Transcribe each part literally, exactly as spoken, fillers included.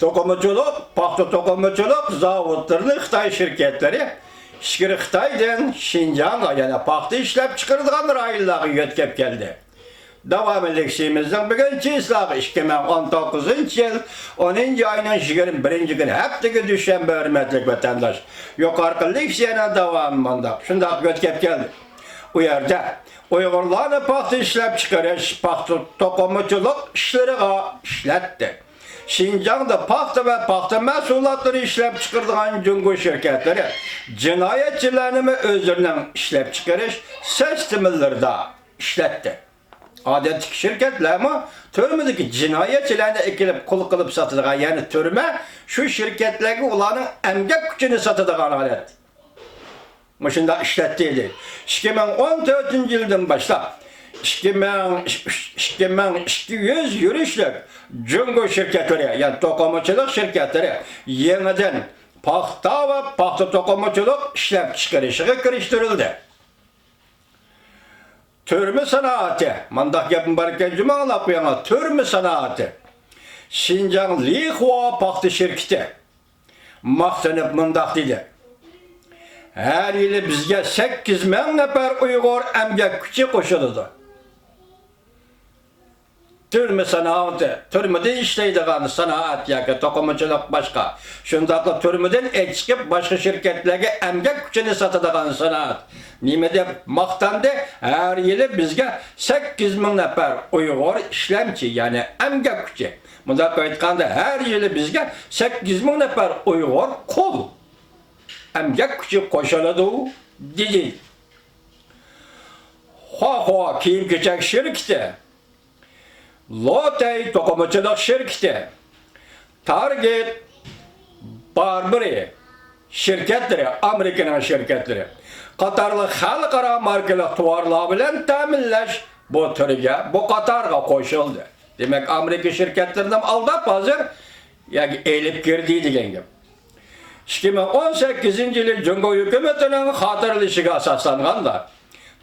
توقۇمىچىلىق، پاختا توقۇمىچىلىق زاۋۇتلىرىنى خىتاي شىركەتلىرى ئىچكىرى خىتايدىن شىنجاڭغا، يەنە پاختا ئىشلەپچىقىرىدىغان رايونلارغا يۆتكەپ كەلدى. داۋامى لېكسىيىمىزنىڭ بۈگۈنكى ئىسلاھاتى ئىككى مىڭ ئون توققۇزىنچى يىل ئونىنچى ئاينىڭ يىگىرمە بىرىنچى كۈنى، ھەپتىگە دۈشەنبە، ھۆرمەتلىك ۋەتەنداش. يۇقىرىقى لېكسىيەنىڭ داۋامى مۇنداق، شۇنداق يۆتكەپ كەلدى. ئۇ يەردە ئۇيغۇرلارنى پاختا ئىشلەپچىقىرىش، پاختا توقۇمىچىلىق ئىشلىرىغا ئىشلەتتى. شىنجاڭدا پاختا ۋە پاختا مەھسۇلاتلىرى ئىشلەپچىقىرىدىغان جۇڭگو شىركەتلىرى جىنايەتچىلەرنىمۇ ئۆزلىرىنىڭ ئىشلەپچىقىرىش سىستېمىلىرىدا ئىشلەتتى. ئادەتتىكى شىركەتلەرمۇ تۈرمىدىكى جىنايەتچىلەرنى ئەكېلىپ قۇل قىلىپ ساتىدىغان، يەنى تۈرمە شۇ شىركەتلەرگە ئۇلارنىڭ ئەمگەك كۈچىنى ساتىدىغان ھالەت. مۇشۇنداق ئىشلەتتى ئىدى. ئىككى مىڭ ئون تۆتىنچى يىلدىن باشلاپ، ئىككى مىڭ، ئىككى مىڭ ئىككى يۈز يۈرۈشلۈك جۇڭگو شىركەتلىرى، يەنى توقۇمىچىلىق شىركەتلىرى يېڭىدىن پاختا ۋە پاختا توقۇمىچىلىق ئىشلەپچىقىرىشىغا كىرىشتۈرۈلدى. تۈرمە سانائىتى، مۇنداق گەپمۇ بار ئىكەن جۇمۇ، ئاڭلاپ قويۇڭلار، تۈرمە سانائىتى. شىنجاڭ لىخۇا پاختا شىركىتى ماختىنىپ مۇنداق دېدى: «ھەر يىلى بىزگە سەككىز مىڭ نەپەر ئۇيغۇر ئەمگەك كۈچى قوشۇلىدۇ.» تۈرمە سانائىتى، تۈرمىدە ئىشلەيدىغان سانائەت ياكى توقۇمىچىلىق باشقا، شۇنداقلا تۈرمىدىن ئېچىقىپ باشقا شىركەتلەرگە ئەمگەك كۈچىنى ساتىدىغان سانائەت. نېمە دەپ ماختاندى؟ ھەر يىلى بىزگە سەككىز مىڭ نەپەر ئۇيغۇر ئىشلەمچى، يەنى ئەمگەك كۈچى. مۇنداق ئېيتقاندا، ھەر يىلى بىزگە سەككىز مىڭ نەپەر ئۇيغۇر قۇل ئەمگەك كۈچى قوشۇلىدۇ، دېدى. خۇاخۇا كىيىم-كېچەك شىركىتى، لوتەي توقۇمىچىلىق شىركىتى، تارگېت، باربىرى شىركەتلىرى، ئامېرىكىنىڭ شىركەتلىرى قاتارلىق خەلقئارا ماركىلىق تاۋارلار بىلەن تەمىنلەش بۇ تۈرگە، بۇ قاتارغا قوشۇلدى. دېمەك، ئامېرىكا شىركەتلىرىنى ئالداپ ھازىر ياكى ئېلىپ كىردى دېگەن گەپ. ئىككى مىڭ ئون سەككىزىنچى يىلى جۇڭگو ھۆكۈمىتىنىڭ خاتىرىلىشىگە ئاساسلانغاندا،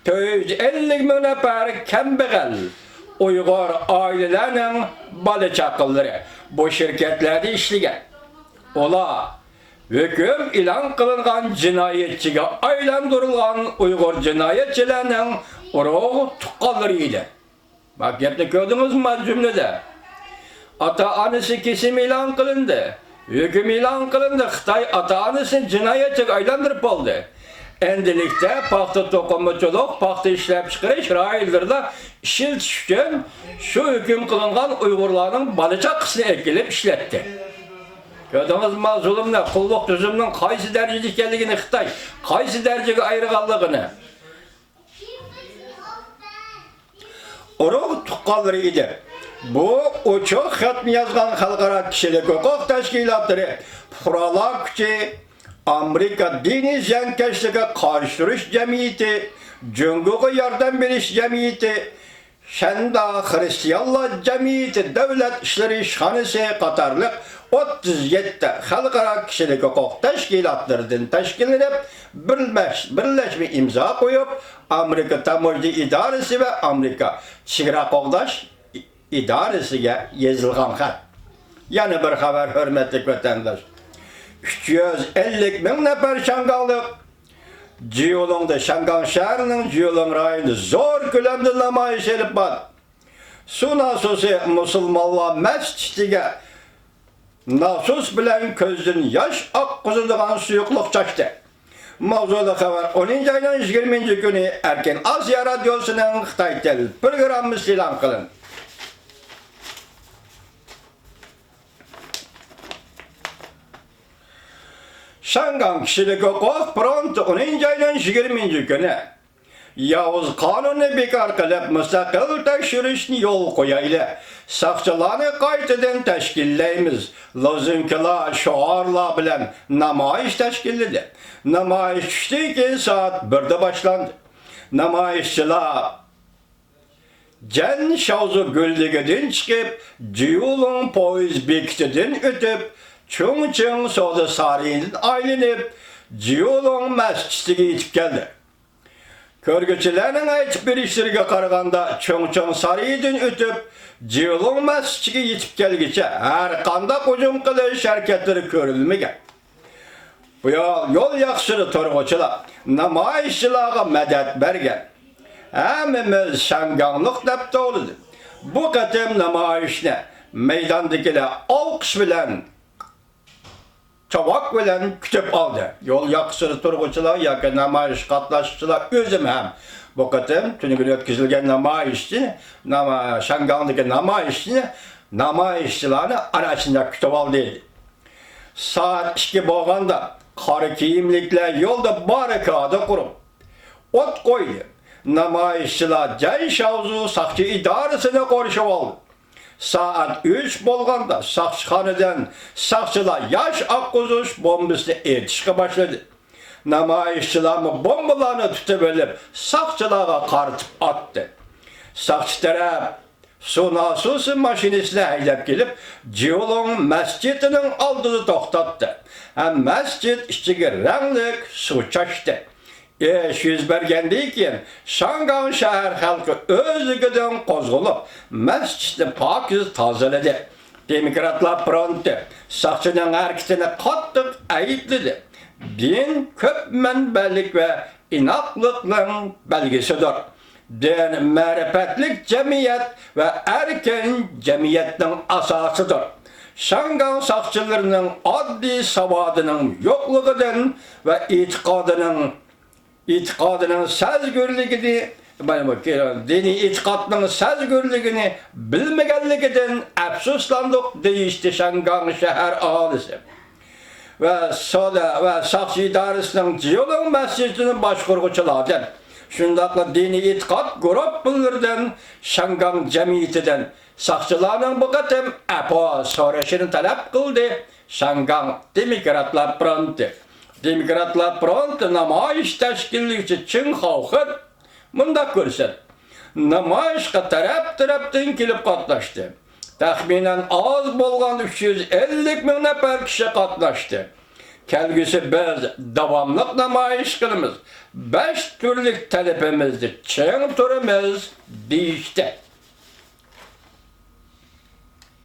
تۆت يۈز ئەللىك مىڭ نەپەر كەمبەغەل ئۇيغۇر ئائىلىلەرنىڭ بالا-چاقىلىرى بۇ شىركەتلەردە ئىشلىگەن. ئۇلار ھۆكۈم ئېلان قىلىنغان جىنايەتچىگە ئايلاندۇرۇلغان ئۇيغۇر جىنايەتچىلەرنىڭ ئۇرۇق-تۇغقانلىرى ئىدى. بۇ گەپنى كۆردىڭىزمۇ جۈملىدە؟ ئاتا-ئانىسى كېسىم ئېلان قىلىندى، ھۆكۈم ئېلان قىلىندى، خىتاي ئاتا-ئانىسىنى جىنايەتچىگە ئايلاندۇرۇپ بولدى. ئەمدىلىكتە پاختا توقۇمىچىلىق، پاختا ئىشلەپچىقىرىش رايونلىرىدا ئىشلىتىش ئۈچۈن شۇ ھۆكۈم قىلىنغان ئۇيغۇرلارنىڭ بالا-چاقىسىنى ئەكېلىپ ئىشلەتتى. كۆردىڭىزمۇ زۇلۇمنى، قۇللۇق تۈزۈمنىڭ قايسى دەرىجىدە ئىكەنلىكىنى، خىتاي قايسى دەرىجىگە ئايرىغانلىقىنى؟ ئۇرۇق-تۇغقانلىرى ئىدى. بۇ ئوچۇق خەتنى يازغان خەلقئارا كىشىلىك ھوقۇق تەشكىلاتلىرى، پۇقرالار كۈچى، ئامېرىكا دىنىي زىيانكەشلىكىگە قارشى تۇرۇش جەمئىيىتى، جۇڭگوغا ياردەم بېرىش جەمئىيىتى، شەندا خىرىستىيانلار جەمئىيىتى دۆلەت ئىشلىرى ئىشخانىسى قاتارلىق ئوتتۇز يەتتە خەلقئارا كىشىلىك ھوقۇق تەشكىلاتلىرىدىن تەشكىللىنىپ، بىرلەش-، بىرلەشمە ئىمزا قويۇپ، ئامېرىكا تاموژنا ئىدارىسى ۋە ئامېرىكا چېگرا قوغداش ئىدارىسىگە يېزىلغان خەت. يەنە بىر خەۋەر، ھۆرمەتلىك ۋەتەنداش. ئۈچ يۈز ئەللىك مىڭ نەپەر شياڭگاڭلىق جيۇلۇڭدا، شياڭگاڭ شەھىرىنىڭ جيۇلۇڭ رايونىدا زور كۆلەمدە نامايىش ئېلىپ باردى. سۇ ناسوسى مۇسۇلمانلار مەسچىتىگە ناسوس بىلەن كۆزدىن ياش ئاققۇزىدىغان سۇيۇقلۇق چاچتى. ماۋزۇلۇق خەۋەر ئونىنچى ئاينىڭ يىگىرمىنچى كۈنى ئەركىن ئاسىيا رادىيوسىنىڭ خىتاي تىل پروگراممىسىدا ئېلان قىلىندى. شياڭگاڭ كىشىلىك ھوقۇق فرونتى ئونىنچى ئاينىڭ يىگىرمىنچى كۈنى ياۋۇز قانۇننى بىكار قىلىپ، مۇستەقىل تەكشۈرۈشنى يولغا قويايلى، ساقچىلارنى قايتىدىن تەشكىللەيمىز لوزۇنكىلار، شوئارلار بىلەن نامايىش تەشكىللىدى. نامايىش چۈشتىن كېيىن سائەت بىردە باشلاندى. نامايىشچىلار جەن شاۋزۇ گۈللۈكىدىن چىقىپ، جيۇلۇڭ پويىز بېكىتىدىن ئۆتۈپ، چۇڭچىڭ سودا سارىيىدىن ئايلىنىپ، جيۇلۇڭ مەسچىتىگە يېتىپ كەلدى. كۆرگۈچىلەرنىڭ ئېيتىپ بېرىشلىرىغا قارىغاندا، چوڭچوڭ سارىيىدىن ئۆتۈپ، جيۇلۇڭ مەسچىتىگە يېتىپ كەلگۈچە ھەرقانداق ھۇجۇم قىلىش ھەرىكەتلىرى كۆرۈلمىگەن. بۇ يول ياخشىلىق تۇرغۇچىلار نامايىشچىلارغا مەدەت بەرگەن. ھەممىمىز شياڭگاڭلىق دەپ توۋلىدى. بۇ قېتىم نامايىشنى مەيداندىكىلەر ئالقىش بىلەن، چاۋاك بىلەن كۈتۈپ ئالدى. يول ياخشىلىق تۇرغۇچىلار ياكى نامايىش قاتناشقۇچىلار، ئۆزۈم ھەم بۇ قېتىم تۈنۈگۈن ئۆتكۈزۈلگەن نامايىشنى، ناما-، شياڭگاڭدىكى نامايىشنى، نامايىشچىلارنى ئارا ئىچىدە كۈتۈپ ئالدى. سائەت ئىككى بولغاندا قارا كىيىملىكلەر يولدا باررىكادا قۇرۇپ، ئوت قويدى. نامايىشچىلار جەن شاۋزۇ ساقچى ئىدارىسىنى قورشىۋالدى. سائەت ئۈچ بولغاندا ساقچىخانىدىن ساقچىلار ياش ئاققۇزۇش بومبىسىنى ئېتىشقا باشلىدى. نامايىشچىلارمۇ بومبىلارنى تۇتۇۋېلىپ، ساقچىلارغا قارىتىپ ئاتتى. ساقچى تەرەپ سۇ ناسوسى ماشىنىسىنى ھەيدەپ كېلىپ، جيۇلۇڭ مەسچىتىنىڭ ئالدىدا توختاتتى ھەم مەسچىت ئىچىگە رەڭلىك سۇ چاچتى. ئىش يۈز بەرگەندىن كېيىن، شياڭگاڭ شەھەر خەلقى ئۆزلۈكىدىن قوزغىلىپ، مەسچىتنى پاكىز تازىلىدى. دېموكراتلار فرونتى ساقچىنىڭ ھەرىكىتىنى قاتتىق ئەيىبلىدى. دىن كۆپ مەنبەلىك ۋە ئىناقلىقنىڭ بەلگىسىدۇر. دىن مەرىپەتلىك جەمئىيەت ۋە ئەركىن جەمئىيەتنىڭ ئاساسىدۇر. شياڭگاڭ ساقچىلىرىنىڭ ئاددىي ساۋادىنىڭ يوقلۇقىدىن ۋە ئېتىقادىنىڭ، ئېتىقادىنىڭ سەزگۈرلۈكىنى، دىنىي ئېتىقادنىڭ سەزگۈرلۈكىنى بىلمىگەنلىكىدىن ئەپسۇسلاندۇق، دېيىشتى شياڭگاڭ شەھەر ئاھالىسى. ۋە سودا ۋە ساقچى ئىدارىسىنىڭ جيۇلۇڭ مەسچىتىنى باشقۇرغۇچىلاردىن، شۇنداقلا دىنىي ئېتىقاد گۇرۇپپىلىرىدىن، شياڭگاڭ جەمئىيىتىدىن ساقچىلارنىڭ بۇ قېتىم ئەپۇ سورىشىنى تەلەپ قىلدى. شياڭگاڭ دېموكراتلار فرونتى، دېموكراتلار فرونتى نامايىش تەشكىللىگۈچى چىڭ خاۋخېن مۇنداق كۆرسەتتى: نامايىشقا تەرەپ-تەرەپتىن كېلىپ قاتناشتى. تەخمىنەن ئاز بولغان ئۈچ يۈز ئەللىك مىڭ نەپەر كىشى قاتناشتى. كەلگۈسى بىز داۋاملىق نامايىش قىلىمىز. بەش تۈرلۈك تەلىپىمىزدە چىڭ تۇرىمىز، دېيىشتى.